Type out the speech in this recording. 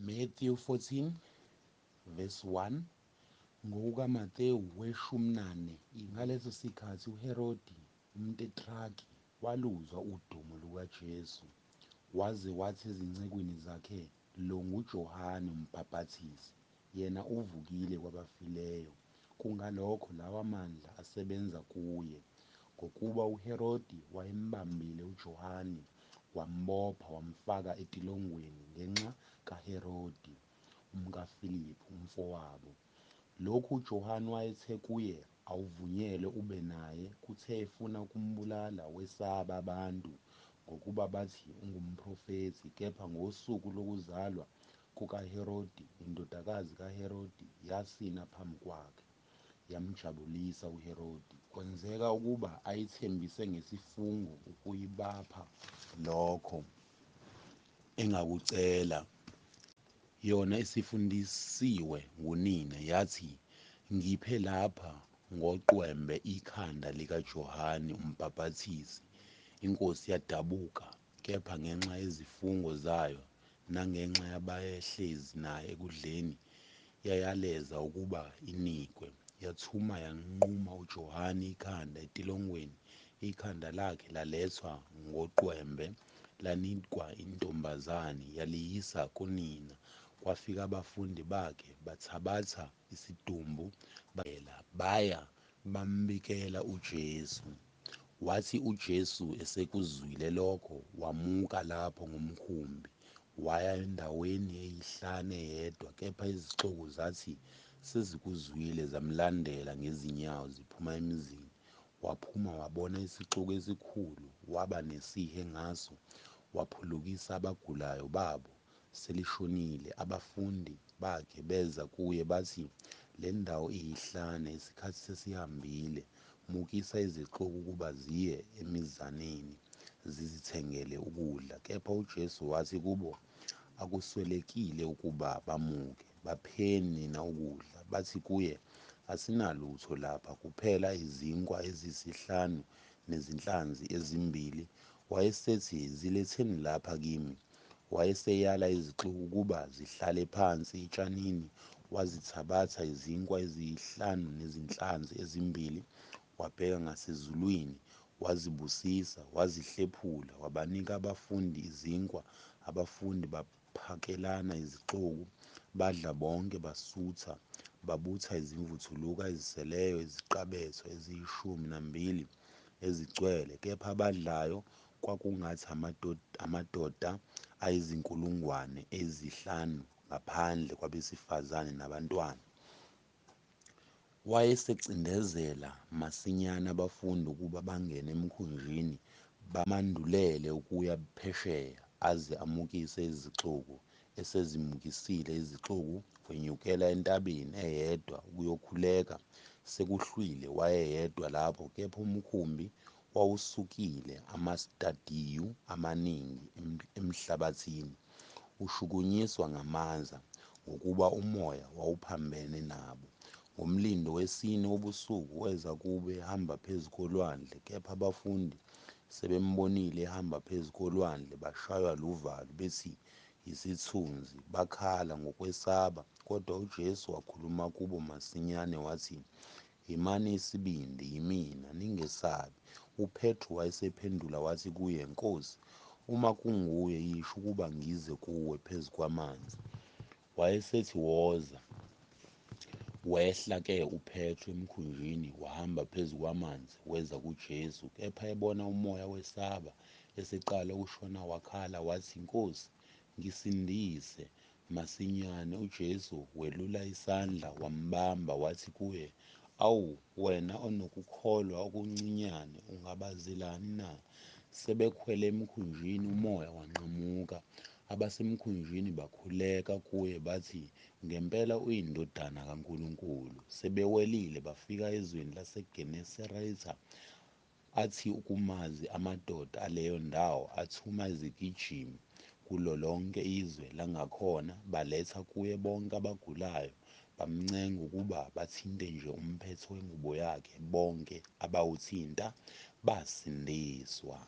Matthew 14 verse 1 NgokukaMathewu weshumi nane. Ngaleso sikhathi uHerodi umtetrarki waluzwa udumo lukaJesu, waze wathi ezincekwini zakhe, Lo nguJohane uMbhapathizi, yena uvukile kwabafileyo, kungalokho lawa mandla asebenza kuye. Ngokuba uHerodi wayembambile uJohane, wambopha, wamfaka etilongweni ngenxa kaHerodi, umkaFiliphu, umfowabo. Lokhu uJohane wayethe kuye, Awuvunyelwe ube naye. Kuthe efuna ukumbulala, wesaba abantu, ngokuba bathi ungumprofethi. Kepha ngosuku lokuzalwa kukaHerodi, indodakazi kaHerodi yasina phambi kwakhe, yamjabulisa uHerodi. Kwenzeka ukuba ayethembise ngesifungo ukuyibapha lokho engakucela. Yona isifundisiwe ngunina, yathi, Ngiphe lapha ngoqwembe ikhanda likaJohane uMbhapathizi. Inkosi yadabuka, kepha ngenxa yezifungo zayo nangenxa yababehlezi nayo ekudleni, yayaleza ukuba inikwe. Yathuma yanquma uJohane ikhanda etilongweni. Ikhanda lakhe lalethwa ngoqwembe, lanikwa intombazane, yaliyisa kunina. Kwafika abafundi bakhe, bathabatha isidumbu, baya bambikela uJesu. Wathi uJesu esekuzwile lokho, wamuka lapho ngomkhumbi, waya endaweni eyihlane eyedwa. Kepha izixuku zathi sezikuzwile, zamlandela ngezinyawo ziphuma emizini. Waphuma wabona isixuku esikhulu, waba nesihe ngaso, waphulukisa abagulayo babo. Selishonile, abafundi bakhe beza kuye, bathi, Le ndawo iyihlane, isikhathi sesihambile, mukisa izixuku ukuba ziye emizaneni, zizithengele ukudla. Kepha uJesu wathi kubo, Akuswelekile ukuba bamuke, bapheni nina ukudla. Bathi kuye, Asinalutho lapha, kuphela izinkwa eziyisihlanu nezinhlanzi ezimbili. Wayesethi, Ziletheni lapha kimi. Wayeseyala izixuku ukuba zihlale phansi etshanini. Wazithabatha izinkwa eziyisihlanu nezinhlanzi ezimbili, wabheka ngasezulwini, wazibusisa, wazihlephula, wabanika abafundi izinkwa, abafundi baphakelana izixuku. Badla bonke, basutha, babutha izimvuthuluka eziseleyo iziqabetho eziyishumi nambili ezigcwele. Kepha abadlayo kwakungathi amadoda ayizinkulungwane ezinhlanu, ngaphandle kwabesifazane nabantwana. Wayesecindezela masinyane abafundi ukuba bangene emkhunjini, bamandulele ukuya phesheya, aze amukise izixuku. Esezimukisile izixuku, wenyukela entabeni eyedwa ukuyokhuleka. Sekuhlwile, wayeyedwa lapho. Kepha umkhumbi wawusukile amastadiyu amaningi emhlabathini, ushukunyiswa ngamaza, ngokuba umoya wawuphambene nabo. Ngomlindo wesine wobusuku weza kubo ehamba phezu kolwandle. Kepha abafundi sebembonile ehamba phezu kolwandle, bashaywa luvalo, bethi yisithunzi, bakhala ngokwesaba. Kodwa uJesu wakhuluma kubo masinyane, wathi, Yimani isibindi, yimina, ningesabi. UPetru wayesephendula wathi kuye, Nkosi, uma kunguwe, yisho ukuba ngize kuwe phezu kwamanzi. Wayesethi, Woza. Wehla-ke uPetru emkhunjini, wahamba phezu kwamanzi, weza kuJesu. Kepha ebona umoya wesaba, eseqala ukushona wakhala, wathi, Nkosi, ngisindise. Masinyane uJesu welula isandla, wambamba, wathi kuye, Awu, wena onokukholwa okuncinyane, ungabazelani na? Sebekhwele emkhunjini, umoya wanqamuka. Abasemkhunjini bakhuleka kuye, bathi, Ngempela uyiNdodana kaNkulunkulu. Sebewelile bafika ezweni laseGenesaretha. Athi ukumazi amadoda aleyo ndawo, athuma izigijimi kulo lonke izwe langakhona, baletha kuye bonke abagulayo. Bamncenga ukuba bathinte nje umphetho wengubo yakhe, bonke abawuthinta basindiswa.